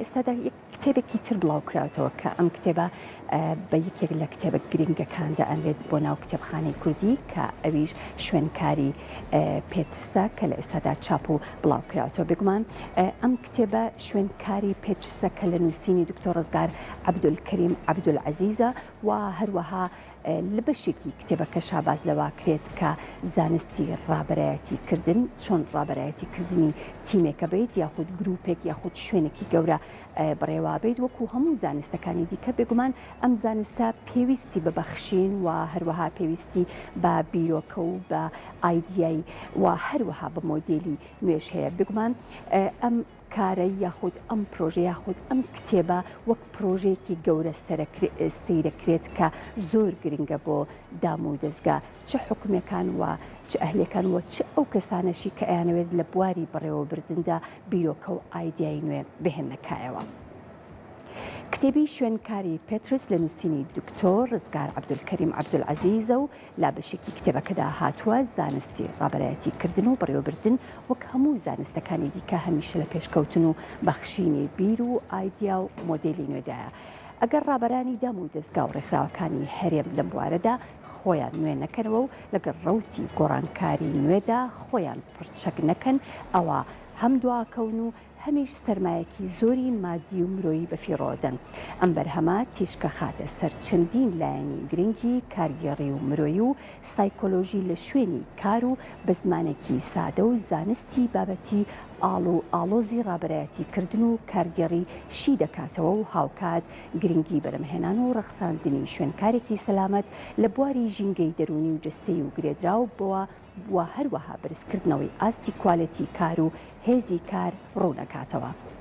ئێستادا یەک کتێبێکی تر بڵاو کراوەتەوە کە ئەم کتێبە بە یەکێک لە کتێبە گرنگەکان دەئەنرێت بۆ ناو کتێبخانەی کوردی کە ئەویش شوێنکاری پێترسە کە لە ئێستادا چاپ و بڵاو کراوەتەوە. بێگومان ئەم کتێبە شوێنکاری پێترسە کە لە نووسینی دکتۆر ڕزگار عەبدولکەریم عەبدولعەزیزە و هەروەها لە بەشێکی کتێبەکەشا باس لەوە کرێت کە زانستی ڕابەرایەتی کردن چۆن ڕابەرایەتی کردنی تیمێکە بیت یاخود گروپێک یاخود شوێنێکی گەورە بڕێوابیت وەکو هەموو زانستەکانی دیکە بێگومان ئەم زانستە پێویستی بە بەخشین و هەروەها پێویستی بە بیرۆکە و بە ئایدیای و هەروەها بە مۆدێلی نوێش هەیە بێگومان ئەم کارە یاخود ئەم پرۆژە یاخود ئەم کتێبە وەک پرۆژەیەکی گەورە سەیرەکرێت کە زۆر گرنگە بۆ دام و دەزگا چ حکومیەکان و چ ئەهلیەکان و چ ئەو کەسانەشی کە ئەیانەوێت لە بواری بەڕێوەبردندا بیرۆکە و ئایدیای نوێ بهێننە کایەوە. کتێبی شوێنکاری پێترس لە نووسینی دکتۆر ڕزگار عەبدولکەریم عەبدولعەزیزە و لە بەشێکی کتێبەکەدا هاتووە، زانستی ڕابەرایەتی کردن و بەڕێوەبردن وەک هەموو زانستەکانی دیکە هەمیشە لە پێشکەوتن و بەخشینی بیر و ئایدیا و مۆدێلی نوێدایە. ئەگەر ڕابەرانی دام و دەزگا و ڕێکخراوەکانی هەرێم لەم بوارەدا خۆیان نوێ نەکەنەوە و لەگەڵ ڕەوتی گۆڕانکاری نوێدا خۆیان پڕچەک نەکەن ئەوا هەم دواکەون و هەمیش سەرمایەکی زۆری مادی و مرۆیی بەفیڕۆ دەن. ئەم بەرهەمە تیشکەخاتە سەر چەندین لایەنی گرنگی کارگێڕی و مرۆیی و سایکۆلۆژی لە شوێنی کار و بە زمانێکی سادە و زانستی بابەتی ئاڵ و ئاڵۆزی ڕابەرایەتی کردن و کارگێڕی شی دەکاتەوە و هاوکات گرنگی بەرەمهێنان و ڕەخساندنی شوێنکارێکی سەلامەت لە بواری ژینگەی دەروونی و جەستەیی و گرێدراو بەوە و هەروەها بەرزکردنەوەی ئاستی کوالێتی کار و هێزی کار ڕوونەکاتەوە.